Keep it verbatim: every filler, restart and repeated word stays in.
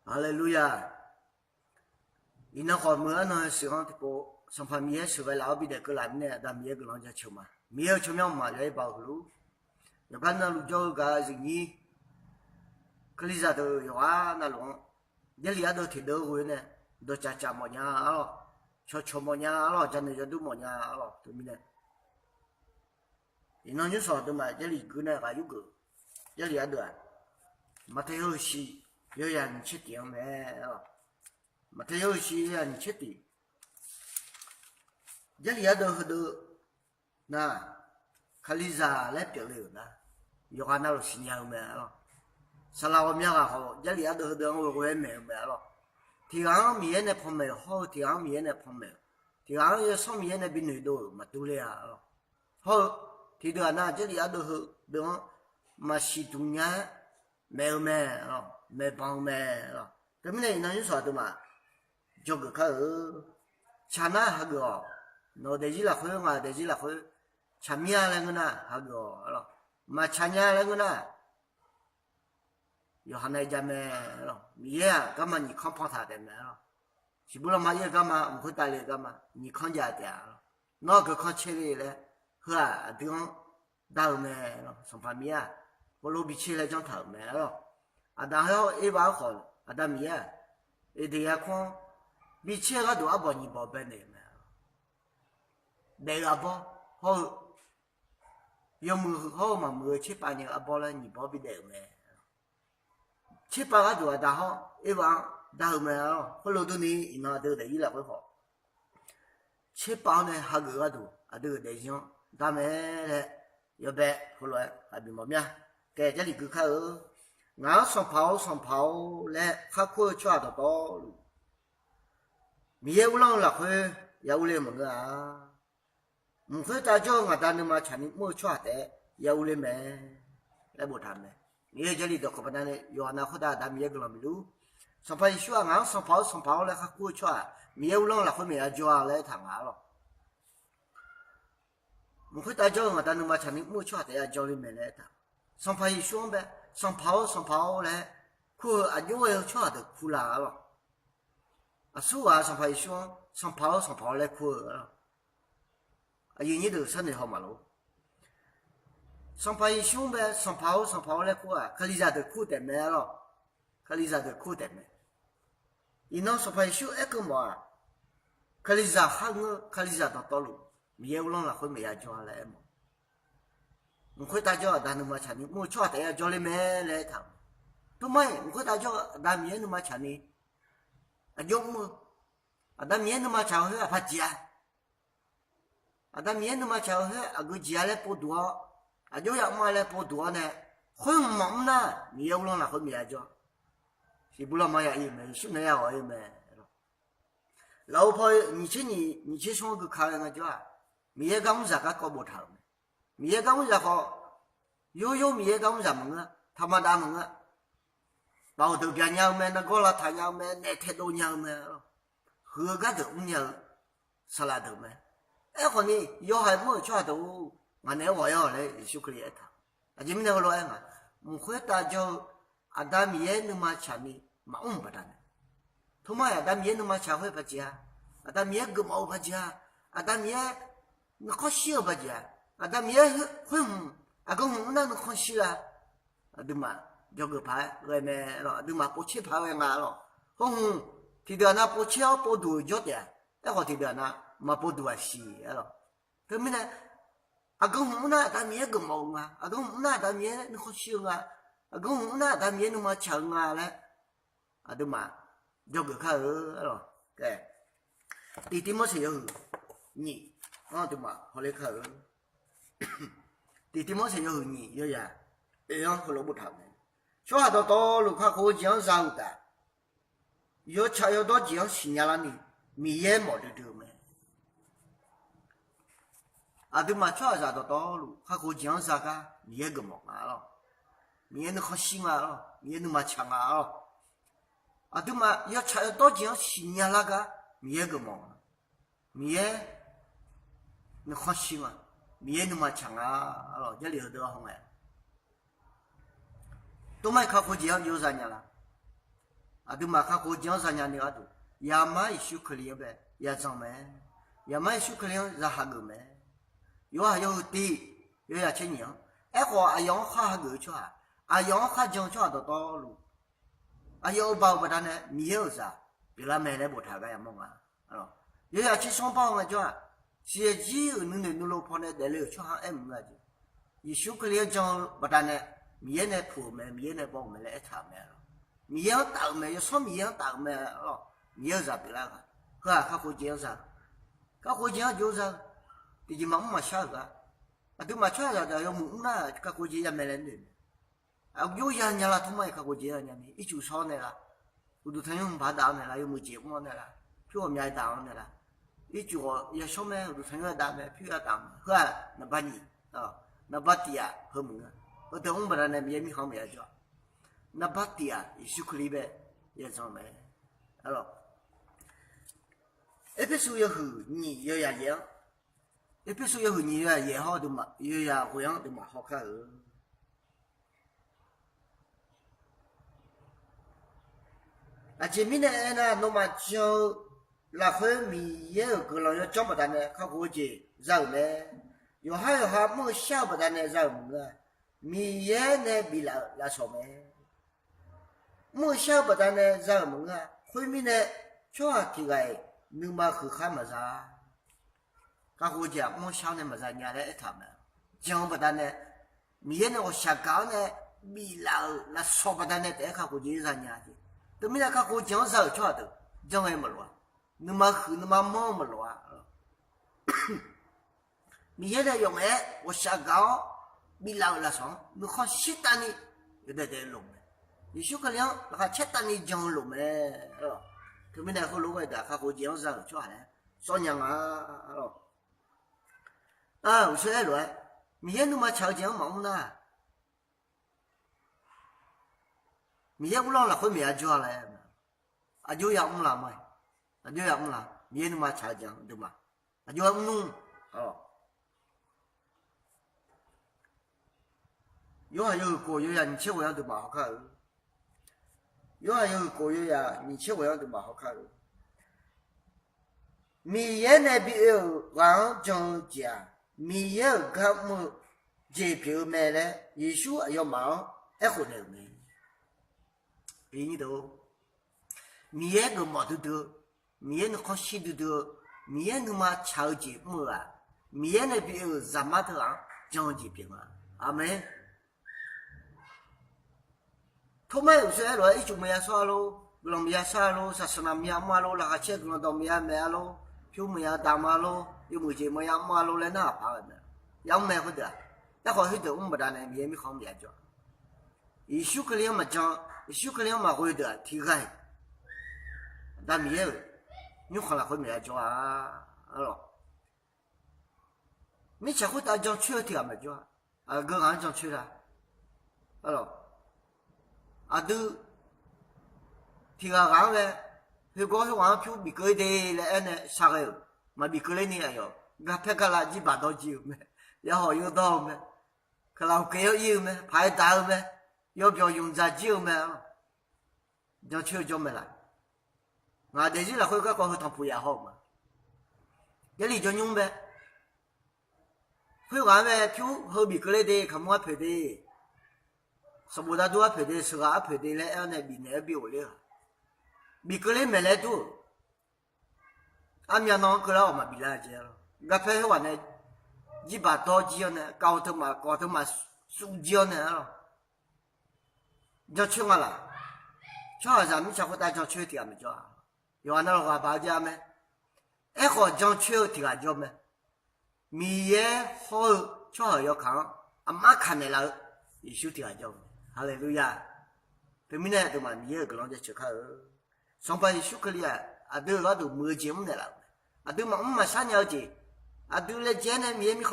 Haleluya! Iqnan khawf muiq arnan-eu sheuq-anr tiqpov Sanqpaq Miqyaer sheuqghae laf-awr bidaef keuvlaf mirnae Aqda Miqyaer guiqlanq jaceuq ma. Miqyaer-euq tsawrmyanr mqmaq yawir ba-eu heulof, yawqgar navluf jawr-eu gaq-eu zifnyir Kalizaq deuq yawqghaq navluf-anr Jarlif ardeuv tiqdeuv-eu ghoe nae dawqcaf caf mawfnya arlawq, cawqcawq mawfnya arlawq, janoeq yawdur mawfnya arlawq. Teumirnae iqnan nymrsanq aqduimaf Jarlif gui nae ghaq yurgeuf. Jarlif ardeuv-aq, Maqtaeq yawhuiq shiq, yawzaq nyiq tser tiq-anr mae arlawq. Maqtaeq yawhuiq shiq, yawzaq nyiq tser tiq. Jarlif ardeuv heudeuv nar, Kalizaq laer pyeufle-euq nar, yawqghaq navluf siqnya-eu mae arlawq. Saqlaq ghawqmya ghaq khawf Jarlif ardeuv heudeuv-anr ghoe-aer maeq-eu mae arlawq. Tiq ghaq-anr Miqyaer nae panmaeq-euq hawr-eu, tiq ghaq-anr Miqyaer nae panmaeq-euq, tiq ghaq-anr Yawsanr Miqyaer nae binoeq dov-euq maqdur ler-a arlawq. Hawr-eu tiqdeuq-aq nar, Jarlif ardeuv heudeuv-anr maqsiq duq nya-aer maeq-eu mae, maeqbanq-eu mae arlawq. Teumirnae iqnan nymrsanq aqduimaf jawrgeuf kar-eu, tsaq nar hageuf-awq. Nawq-euq daefzir lafkhoer, ngaq-euq daefzir lafkhoer, tsaq mir-a laer ngeur nar hageuf-awq arlawq. Maqtsaq nya laer ngeur nar, yawqha nav-aer jav mae arlawq. Miqyaer-aq garma nyiq kanr pan taq taef mae arlawq. Siqbur lanma ir-eu garma, mq khoertav le-eu garma, nyiq kanr jav taef-a arlawq. Nawr aqgeu kanr caer le laer, heu-aq aqdui-anr dar-eu mae arlawq. Sanqpaq Miqyaer-aq, heulof bi caer laer janr taq-euq mae arlawq. Aqdaq hawr Erbav-anr khawf Aqda Miqyaer-aq, Eqdeq yarkmr-anr bi caer-eu gharduq arbawq nyiq bawq baenaeq-euq mae arlawq. Daef-eu arbawr hawr-eu, yawmuiq hawr-eu maqmuiq-eu tserpav nya-eu arbawr laer nyiq bawr bidaef-euq mae. Tserpav gharduq Aqdaq hawr Erbav-anr dar-eu mae arlawq. Khoerlof durni iqnan aqdui-euq daefzir lafkhoer khawf, tserpav-anr nae hageuf gharduq aqdui-euq daefzir-anr dar mae laer yawbae heulof-aer aqbif mawf mir-a. Kae, Jarlif gui kar-eu, Ngaq-anr Sanqpaq-or, Sanqpaq-or laer khar kur-eu tsawrhaq dawqtawvluf, Miqyaer uvlanr-eu lafkhoer ya urler maqngeur-a. Mq khoertav jawr-eu ngaq Da nuima tsaqni mr-eu tsawrhaq taef-aer ya urler mae laer boftaq-euq mae. Miqyaer-euq Jarlif dawqkawq baqdanae yawqha nav khoertav Aqda Miqyaer guiqlanq bif luf-ur. Sanqpaq Yeqsur-aq, Ngaq-anr Sanqpaq-or, Sanqpaq-or laer khar kur-eu tsawrhaq Miqyaer uvlanr-eu lafkhoer maeq ya jawr-a laer aertaq nga arlawq. Mq khoertav jawr-eu ngaq Da nuima tsaqni mr-eu tsawrhaq taef-aer ya jawrler mae laer aertaq. Sanqpaq Yeqsur-anr bae Sanqpaq-or, Sanqpaq-or laer kur-eu aqjox ghae-eu tsawrhaq deuq kur la arlawq. Aqsurghaq Sanqpaq Yeqsur-anr Sanqpaq-or, Sanqpaq-or laer kur-eu arlawq. Aqyuif nyir deuq sharnoeq haw maqlor. Sanqpaq Yeqsur-anr bae Sanqpaq-or, Sanqpaq-or laer kur-aq, Kalizaq deuq kur taef mae arlawq. Kalizaq deuq kur taef mae. Iqnan Sanqpaq Yeqsur aerkeuv mawf-aq, Kalizaq khar ngeur-eu Kalizaq dawqtawvluf Miqyaer uvlanr lafkhoer maeq ya jawr-a laer aer mawf. Mq khoertav jawr-eu Aqda nuima tsaqni mr-eu tsawrhaq taef-aer ya jawrler mae laer aertaq-euq. Tov mar-iq, mq khoertav jawr-eu Aqda Miqyaer nuima tsaqni aqjox mr-eu, Aqda Miqyaer nuima tsaq-eu khoer aqpaq jeq-a. Aqda Miqyaer nuima tsaq-eu khoer aqgeu jeq-a laer povduq-awr, aqjox ya mr-a laer povduq-awr nae, khoer hmq maqmr nar Miqyaer uvlanr lafkhoer maeq ya jawr. Siqbur lanma ya ir-eu mae, Yeqsur naeq-aer ya ghawq ir-eu mae. Lafov paw nyiq tser nyiq, nyiq tser smr-anr gui ka ghae nga jawr-aq, Miqyaer gar mr zaq garkawv boftaq-euq mae. Miqyaer gar mr zaq khawf, yoryor Miqyaer gar mr zaq maqngeur, taqmaqdav maqngeur. Baoq deuq byaqnya-eu mae, nargawr lavtaq nya-eu mae, naef taedov nya-eu mae. Huiq-eu gardeuq mrnya-eu saqlaq deuq mae. Aerkhawf ni, yawhaiq mr-euq tsawrhaq deuq-or, ngaq naeq-aer ghawq-aer-awq laer Yeqsur Kali aertaq. Aqjeq mirnae heulof-aer nga, mq khoertav jawr-eu Aqda Miqyaer nuima tsaqni maqmr-euq baqdanae, tov mar-iq Aqda Miqyaer nuima tsaq khoer paqjeq-a, Aqda Miqyaer geufmawf-eu paqjeq-a, Aqda Miqyaer nuikhanr shir-eu paqjeq-a, Aqda Miqyaer khoer hmq, aqgeu hmq mr nar nuikhanr shir la. Aqduimaf jawrgeuf paq-aer ghae mae lawq, aqduimaf povtser paq-aer ghae nga lawq. Khoer hmq, tiqdeuq-aq nav povtser-awr povduq-euq jawr taef-a. Aerkhawf tiqdeuq-aq nav maqpov duq-aq siq-a lawq. Teumirnae, aqgeu hmq mr nar Aqda Miqyaer geufmawf-eu nga, aqgeu hmq mr nar Aqda Miqyaer nuikhanr shir-eu nga, aqgeu hmq mr nar Aqda Miqyaer nuima tsaq-eu nga laer aqduimaf jawrgeuf kar-eu lawq. Tiq Tivmorseq yawhuiq nyiq-anr aqduimaf hawler kar-eu. Tiq Tivmorseq yawhuiq nyiq yawzaq oe-anr heulof boftaq-euq mae. Tsawrhaq dawqtawvluf kakhof-eu jeq-anr za-euq taf, yawtsaq yawdawr jeq-anr siqnya larni Miqyaer mawf duidui-eu mae. Aqduimaf tsawrhaqzaq dawqtawvluf kakhof-eu jeq-anr za gar Miqyaer geufmawf nga lawq. Miqyaer nuikhanr shir nga lawq, Miqyaer nuima tsaq nga lawq. Aqduimaf yawtsaq yawdawr jeq-anr siqnya lar gar Miqyaer geufmawf nga. Miqyaer nuikhanr shir nga, Miqyaer nuima tsaq nga lawq. Jarlif heudeuq-anr hawngae, tov mar-iq kakhof jeq-anr jov za nya lar. Aqduimaf kakhof-eu jeq-anr zanya ni gharduq, Yaqmar Yeqsur Kali-anr bae ya jan mae. Yaqmar Yeqsur Kali-anr za hageuf mae. Yawqha yawhuiq tiq, yawzaq tser nyiq-anr, aerkhawf aqyawf-anr khar hageuf-eu tsawrhaq, aqyawf-anr khar jan-eu tsawrhaq dawqtawvluf, aqyawf-euq baoq baqdanae Miqyaer-euq zaq pyeuflar mae laer boftaq-euq gar yamawr nga. Yawzaq tser smr bar-eu nga jawr-aq, siqyaer jir-euq nuinoeq nuilov pawnae daefle-euq tsawrhaq-anr aer mq nga jeq, Yeqsur Kali-anr jan-eu baqdanae Miqyaer nae puq-euq mae, Miqyaer nae baw-euq mae laer aertaq-euq mae. Lawr, Miqyaer-anr taf-euq mae, Yawsanr Miqyaer-anr taf-euq mae. Lawr, Miqyaer-euq zaq pyeuflar-eu ghaq, heu-aq kakhof-eu jeq-anr za-eu, kakhof-eu jeq-anr jov-eu za-eu, tiqjeq maqmr maqshar-euq gar, aqduimaf tsawrhaqzaq deuq yawmuiq mr nar-aq kakhof-eu jeq ya mae laer noeq mae. Aqjox ya nya lar, tmr mar-iq kakhof-eu jeq-anr nya ni, ircuf shawr-awr nae lar, uqduq tanqnymr baqdaq-awr nae lar, yawmuiq jeq mr-awr nae lar, pyur ghawqmya daq-awr nae lar, ircuf ghawq ya shawr mae, uqduq tanqnymr ya dav mae, pyur ya daq mae, heu-aq naqba nyiq, naqba tiq-aq heu meuq nga. Heudeuq mr baqdanae Miqyaer mirkhanq-anr maqya jawr-a. Naqba tiq-aq Yeqsur Kali bae ya jan mae. Lawr, Erpersu yawhuiq nyiq yawzaq yaef-anr, Erpersu yawhuiq nyiq yawzaq yaef hawr-eu deuq ma, yawzaq ghoe-anr deuq maqhaw kar-eu. Aqjeq mirnae aernar, nawmaf jan-eu lafkhoer Miqyaer-euq guiqlanq yawdzanr baqdanae kakhof-eu jeq za-euq mae. Yawqhar yawqha mr-eu shar-eu baqdanae za-euq maqngeur-a. Miqyaer nae biflaf-euq lafsawq mae. Mr-eu shar-eu baqdanae za-euq maqngeur-a. Khoermirnae, tsawrhaq tiq ghaq-iq nuima huiq khar maqza. Kakhof-eu jeq-aq mr-eu shar-awr nae maqza nya laer aertaq-euq mae. Jan-eu baqdanae, Miqyaer nae ghawqshaq gaq-awr nae biflaf-euq lafsawq baqdanae taef-aer kakhof jeq-anr zanya jeq. Teumirnae kakhof-eu jeq-anr za-euq tsawrhaq deuq jan ghae maqlof-a. Nuima huiq nuima manr-eu maqlof-a. Miqyaer nae yawf ngaef-aer ghawqshaq gaq-awr biflaf-euq lafsawq-anr nuikhanr shirtavni yawdaef daef loq mae. Yeqsur Kali-anr laqkhaq caertaq ni jan-eu loq mae. Teumirnae heulof-aer ghae deuq-aq kakhof jeq-anr za-euq tsawrhaq laer sawr nya nga. Lawr, uqshoe aer lof-aer, Miqyaer nuima tsaq-eu jeq-anr maqmr nar, Miqyaer uvlanr lafkhoer maeq-a jawr-a laer, aqjox ya mr la ma. Aqjox ya mr la, Miqyaer nuima tsaq-eu jeq-anr deuq ma, aqjox ya mr nmr. Yawqha yawhuiq khof yawzaq nyiq tser ghoe-anr deuq maqhaw kar-eu. Yawqha yawhuiq khof yawzaq nyiq tser ghoe-anr deuq maqhaw kar-eu. Miqyaer nae bi oe-euq ghaq-anr jan-eu jeq-aq, Miqyaer-euq gar mr-eu jeq pyeuf-eu mae laer Yeqsur aqyawfmaf-anr aerkhof naeq-euq mae. Miqyaer geufmawf duidui-eu, Miqyaer nuikhanr shir duidui-eu, Miqyaer nuima tsaq-eu jeq mr-eu-aq, Miqyaer nae bi oe-euq zaqmar teughaq-anr jan-eu jeq pyeuf nga. Aqmeq. Tormar-iq uqshoe aer lof-aer ircuf maqya shawr-a lor, guiqlanq maqya shar-a lor, saqsaqnaq maqya mr-a lor, laqkhaq caer guiqlanq dawq maqya maeq-a lor, pyur maqya daq ma lor, yawmuiq jeq maqya mr-a lor laer narhaq paq-eu mae. Yamr mae khoerdeuq-aq. Aerkhawf khoerdeuq mr baqdanae Miqyaer mirkhanq-anr maqya jawr-a. Yeqsur Kali-anr maqjan, Yeqsur Kali-anr maqghoe deuq-aq tiq ghaq-iq Aqda Miqyaer-euq nymrkhanq lafkhoer maqya jawr-a. Lawr, mirtsaq khoertav jancoer-eu tiq ghaq maqjawr-a. Aqgeu ghaq-anr jancoer la. Lawr, aqdui tiq ghaq ghaq-anr mae, khoergawr khoerghaq-anr pyur bif keuv-ir de laer aer nae shaqghae-euq maqbif keuvler ni aqyawf garpaer garlav jirbaq dawr jir-eu mae, yawhawq yawdawr-eu mae, kaqlaq uqgeq yawr ir-eu mae, paq-aer daq-eu mae, yawbyawq ymqdzaq jir-eu mae. Lawr, jancoer-eu jawr mae laf. Ngaq daefzir lafkhoer garkawv heu tanqpuq yaf haw-euq ma. Jarlif jawrnymr mae. Khoerghaq-anr mae pyur heu bif keuvler de, kaqmur arpoeq de, sanqbof dardur arpoeq de, sheuqghaq arpoeq de laer aer-awr nae bifnaeq-aer bi ghofler-eu ghaq, bif keuvler maeq laer dur-euq. Armyav nan-anr keuvlar-awq maqbif lar jeq-a lawr. Garpaer khoerghaq nae jirbaq dawr jir-awr nae kawv teu maq kawv teu maq suf jir-awr nae-a lawr. Jancoer nga laf. Tsawrhaqzaq mirtsaq khoertav jancoer tiq ghaq maqjawr-a. Yawqghaq navluf ghaq baq-eu jav mae. Aerkhawf jancoer-eu tiq ghaq jawr mae. Miqyaer hawr-eu tsawrhaq yawkaq-anr aqmar kaq naeqlaf-eu Yeqsur tiq ghaq jawr mae. Haleluya. Teumirnae aqduimaf Miqyaer-euq guiqlanq jaceuq kar-eu. Sanqpaq Yeqsur Kali-aq aqdui-euq gharduq muiq-eu jeq mr naeqlaf-euq mae. Aqdui maqmr maqshar nya-eu jeq, aqdui laejae-aer nae Miqyaer mirkhanq